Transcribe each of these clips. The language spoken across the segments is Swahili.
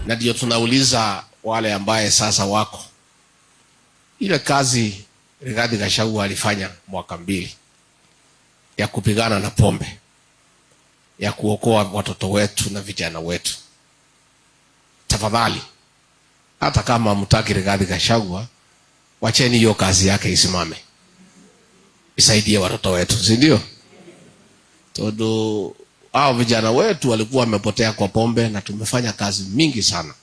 Na ndio tunauliza wale ambaye sasa wako ile kazi Rigathi Gachagua alifanya mwaka 2 ya kupigana na pombe, ya kuokoa watoto wetu na vijana wetu, tafadhali, hata kama hamtaki Rigathi Gachagua, wacheni hiyo kazi yake isimame, isaidie watoto wetu, si ndio? Todo hao vijana wetu walikuwa wamepotea kwa pombe, na tumefanya kazi mingi sana,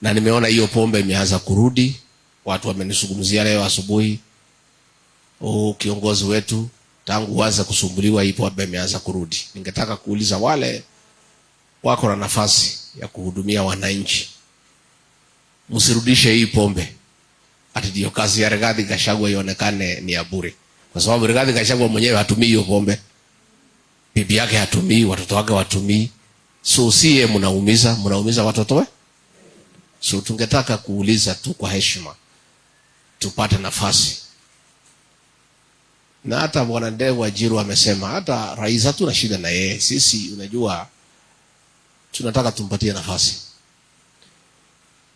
na nimeona hiyo pombe imeanza kurudi. Watu wamenizungumzia leo asubuhi, oh, kiongozi wetu tangu uanze kusumbuliwa hii pombe imeanza kurudi. Ningetaka kuuliza wale wako na nafasi ya kuhudumia wananchi, msirudishe hii pombe ati ndio kazi ya Rigathi Gachagua ionekane ni ya bure, kwa sababu Rigathi Gachagua mwenyewe hatumii hiyo pombe, bibi yake hatumii, watoto wake watumii. So siye mnaumiza, mnaumiza watoto we. So tungetaka kuuliza tu kwa heshima tupate nafasi. Na hata Bwana Ndegwa Njiru amesema hata rais hatuna shida na yeye. Sisi tunataka tumpatie nafasi.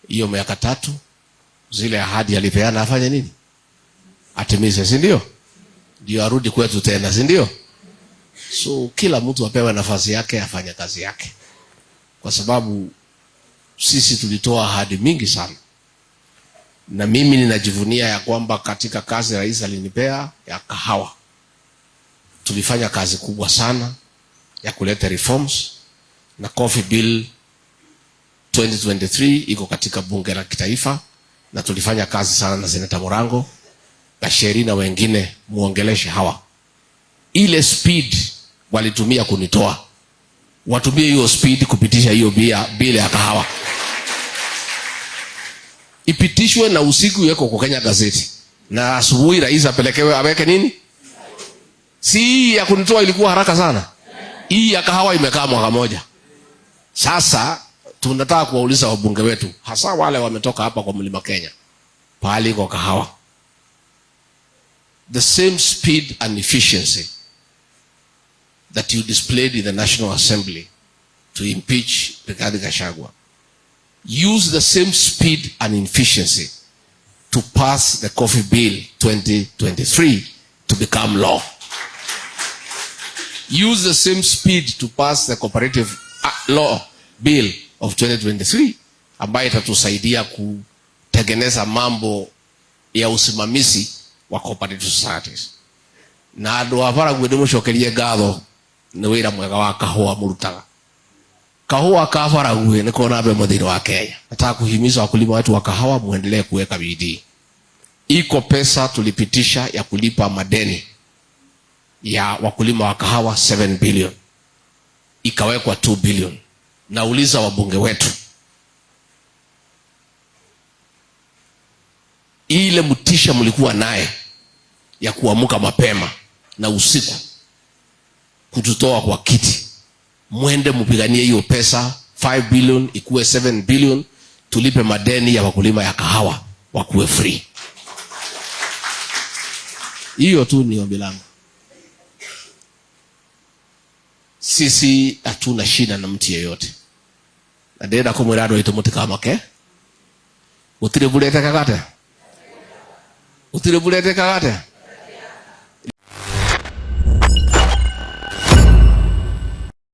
Hiyo miaka 3 zile ahadi alipeana afanye nini? Atimize, si ndio? Ndio arudi kwetu tena, si ndio? So kila mtu apewe nafasi yake afanye kazi yake. Kwa sababu sisi tulitoa ahadi mingi sana. Na mimi ninajivunia ya kwamba katika kazi rais alinipea ya kahawa, tulifanya kazi kubwa sana ya kuleta reforms, na Coffee Bill 2023 iko katika bunge la kitaifa, na tulifanya kazi sana na Senator Murango, Gacheri na wengine, muongeleshe hawa. Ile speed walitumia kunitoa, watumie hiyo speed kupitisha hiyo bill ya kahawa. Ipitishwe na usiku iwekwe kwa Kenya gazeti, na asubuhi rais apelekewe aweke nini? Si ya kunitoa ilikuwa haraka sana. Hii ya kahawa imekaa mwaka moja. Sasa tunataka kuwauliza wabunge wetu, hasa wale wametoka hapa kwa Mlima Kenya, pahali kwa kahawa, the same speed and efficiency that you displayed in the National Assembly to impeach Rigathi Gachagua, use the same speed and efficiency to pass the Coffee Bill 2023 to become law. Use the same speed to pass the Cooperative Law Bill of 2023 ambayo itatusaidia kutengeneza mambo ya usimamizi wa cooperative societies. Na andu a Baragwi ndimucokerie ngatho ni wira mwega wa kahua murutaga. Kahua ka Baragwi ni kona mbe muthini wa Kenya. Nataka kuhimiza wakulima wetu wa kahawa muendelee kuweka bidii. Iko pesa tulipitisha ya kulipa madeni ya wakulima wa kahawa 7 billion, ikawekwa 2 billion. Nauliza wabunge wetu, ile mtisha mlikuwa naye ya kuamka mapema na usiku kututoa kwa kiti, mwende mpiganie hiyo pesa 5 billion ikuwe 7 billion, tulipe madeni ya wakulima ya kahawa wakuwe free. Hiyo tu ni ombi langu. Sisi hatuna shida na mtu yeyote. Na ndĩrenda kũmwĩra andũ aitũ mũtikamake. Gũtirĩ mbura ĩtekaga atĩa? Gũtirĩ mbura ĩtekaga atĩa?